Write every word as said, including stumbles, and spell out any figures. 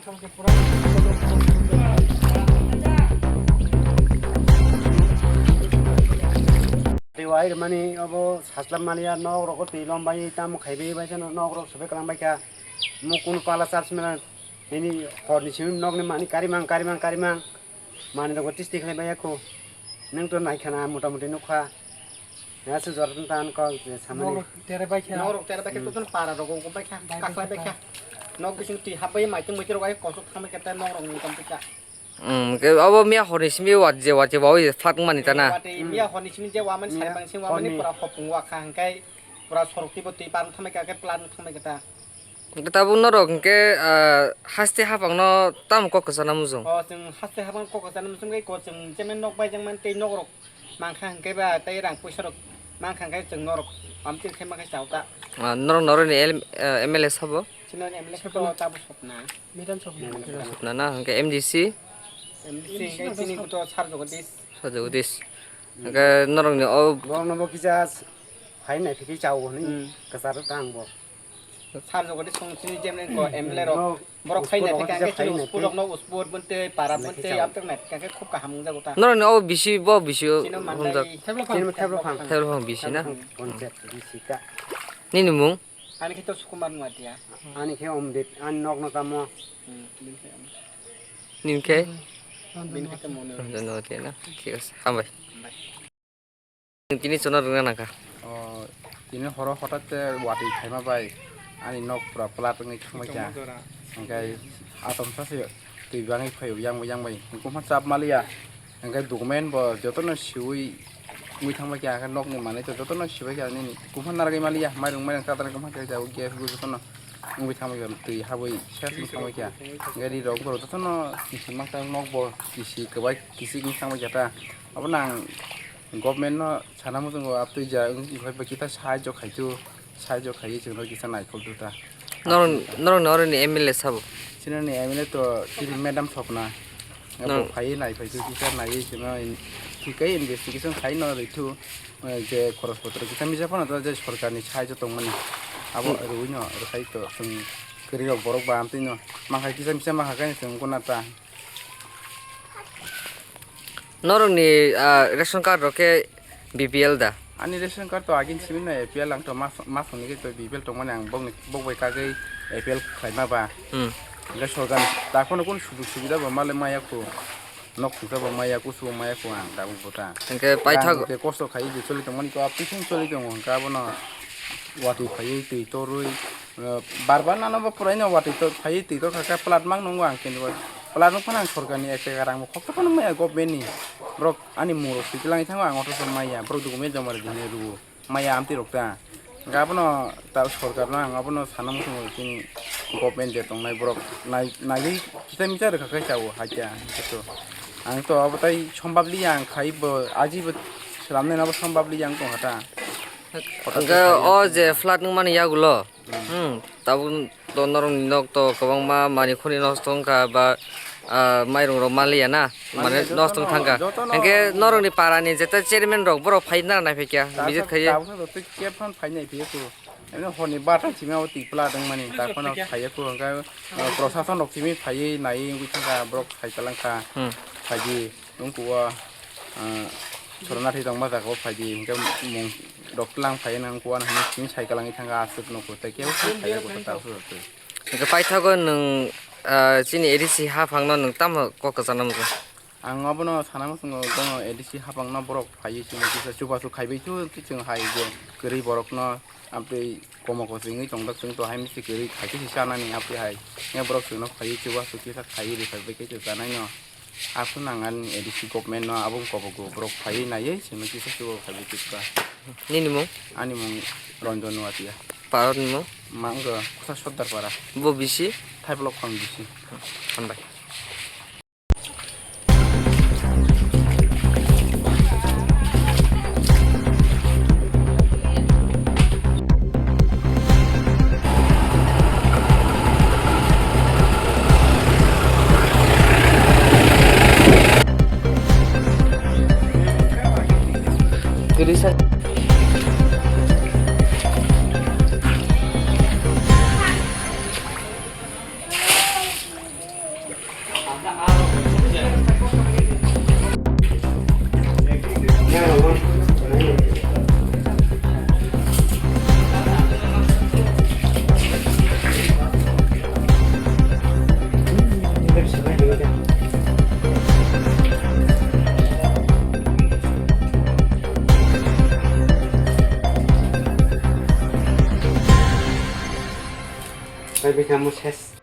Tei wai rwmani obo sajla maliya, nok rogo twi lom bai tamo khai bai bai kheno nok rok sobai kwlang bai kha. Mo kunu pala charge mela nini hor ni simi nok ni mani kari mang, kari mang, kari mang. Mani rogo tisti khai bai ya kho. Nwng to nai khana mota moti nuk kha. Ya se jor tan ko samani. Nok tere bai kha. Nok rok tere bai kha, to para rogo ko bai kha. Bai bai kha. Nok bising twi hap bai mai teng mai tero bai kosok thang bai kha ta nok rok ni tam bai kha. Hmm, ke abo miya horni simi wat je, wat je bawi flat mani ta na. Wate miya horni simi je wamani. Hmm. Sai bang sing wamani. Horni. Pura hopung wa kha hingkai pura sorok tibo twi parung thamai kha, khe plan thamai kha ta. Hingke tabuk norok hingke, ah, haste hapang no tamo kok kwchana mujung? O, chwng haste hapang kok kwchana mujung khe ko chwng chemai nok bai jang man tei nok rok mankha hingke ba tei rang puisa rok mankha hingke chwng norok amtwi khe ma khe chao ta. Ah, norok norok ni L-, eh, M L A sabo? Chini M L A sabo to tabuk sopna. Madam sopna. Sopna na, hingke M D C? M D C hingke chini kuto Sar Jagadish. Sar Jagadish. Hingke norok ni o borok no bo kisa phai nai phikhe chao hwnwi. Hmm. Kwcharo ta ang bo. Sar Jagadish song chini jemlen ko M L A rok. No, borok khai nai phikhe kisa hingke phai chini nai uspur phikhe. Rok no uspur bwntwi para bwntwi amtwk nai phikhe khub kaham wngjago ta. Norok ni o bisi bo bisi o. Chini humjak. Mandai. Chini theblo phang. Theblo phang bisi na? Theblo phang panchayat bisi ta. Nini mung? Ani khe to Sukumar Nuatia. Ani khe Omdip, ani nok no tamo. Hmm, bini khe Omdip. Nini khe? Bini khe to Monu. Nuatia na? Thik ase. Hambai. Hambai. Tini chwngno rwngna nangkha. O, tini horo hothat khe watwi phaima bai ani nok pura plat wngwi thangbai kha. Hwnkhe atom sa se twi bangwi phaio yang bai yang bai. Hwnkhe chap maliya. Hwnkhe document bo jotono siui wngwi thangbai kha, hwnkhe nokni manwi to jotono sibai kha nini. Kumha narwgwi maliya, mairung mairung tatarwgwi kumha khe jagwi gas bo jotono wngwi thangbai kha, twi habwi ses wngwi thangbai kha. Hwnkhe ri rok borok jotono kisi masa nok bo kisi kwbai kisi wngwi thangbai kha ta. Abono ang government no sana muchungo, abtwi ja wngkhe bai kita sahajyo khaitu. Sahajyo khaiwi chwngno kisa naikoldu ta. Norok, norokni oroni M L A sabo? Chini M L A to chini madam Sopna. Abo phaiwi naiphaitu kisa naiwi chwngno in-, thwikhai investigation khaiwi no rwithu, eh, je khoros potro kisa misa phano to je sorkarni sahajyo tongmani. Abo rwino rwkhai to chwng kwrwirok borok ba amtwino mankha kisa misa mankha khe chwng guna ta. Norokni, ah, ration card rok khe B P L da? Ani ration card to agin simi no A P L, ang to mas, mas hwnwi khe to B P L tongmani ang bokni, bok bai kagwi A P L khlaima ba. Hmm. Hwnkhe sorkar ni takhorno kunu sujug subida bo malai maya kho. Nok thungsa bo maya, kusu bo maya kho ang tabuk bo ta. Hwnkhe paithak. Rang hwnkhe kosto khaiwi je choli tongmani to, a pising choli tongo hwnkhe abono watwi phaiwi twi torwi. Bar bar nano bo puraino watwi to phaiwi twi to kha khe plat mang nungo ang khe. Plat wng phano ang sorkar ni ek taka rang bo khoksa phano maya government ni. Borok ani mung rok swi twlangwi thango ang othoso maya. Borok document joma rwdi hinwi rwo. Maya amtwi rok ta. Hwnkhe abono ta sorkar no ang abono sana muchungo chini government je tongnai borok nai, naiwi kisa misa rwkha khe chao hakhe to. Ang to abo tai sombab li ang khai bo aji bo slamnai abo sombab li ang tongkha ta. Hwnkhe o je flat nung mani yagulo. Hmm, tabuk to norokni nok to kwbangma manwi khuni nosto wngkha ba, ah, mairung rok manliya na, mane nosto wng thangkha. Hwnkhe norokni para ni jeta chairman rok borok phai nara naiphai kya, visit khaiwi. Tabuk sa twi khe phano phai naiphai kho. Eno horni barta simi abo twi pla dwng mani, ta phano phai kho hwnkhe, ah, prosason rok simi phaiwi naiwi wngwi thangkha, borok sai talangkha. Hmm. Phaidi. Wngkha o, ah, chwla nathi tongma jaga o phaidi, hwnkhe mung rok tlang phaiya nang kua nang hinwi chini cycle wngwi thangkha aswk nukkha tei kebo phaiya kota ta aswk twi. Hwnkhe paithago nwng, ah, chini A D C haphangno nwng tamo kok kwchangna muchung? Ang abono sana muchungo, bono A D C haphangno borok phaiwi chini kisa chubachu khaibai thu, chwng hai je kwrwi borokno amtwi komo kochwi wngwi tongda, chwng to hai misi kwrwi khaikhe se chanani amtwi hai. Hwnkhe borok chwngno phaiwi chubachu kisa khaiwi rwkha bai khe chwng chanaino. Aswk nang ani A D C government no abo wng kobogo borok phaiwi naiwi chwngno kisa chugo phaiwi tubukha. Nini mung? Ani mung Ranjan Nuatia. Parani mung? Mangkha Kusa Sordar Para. Bo bisi? Thaiblok phang bisi. Hambai. Pai bikha mo ses.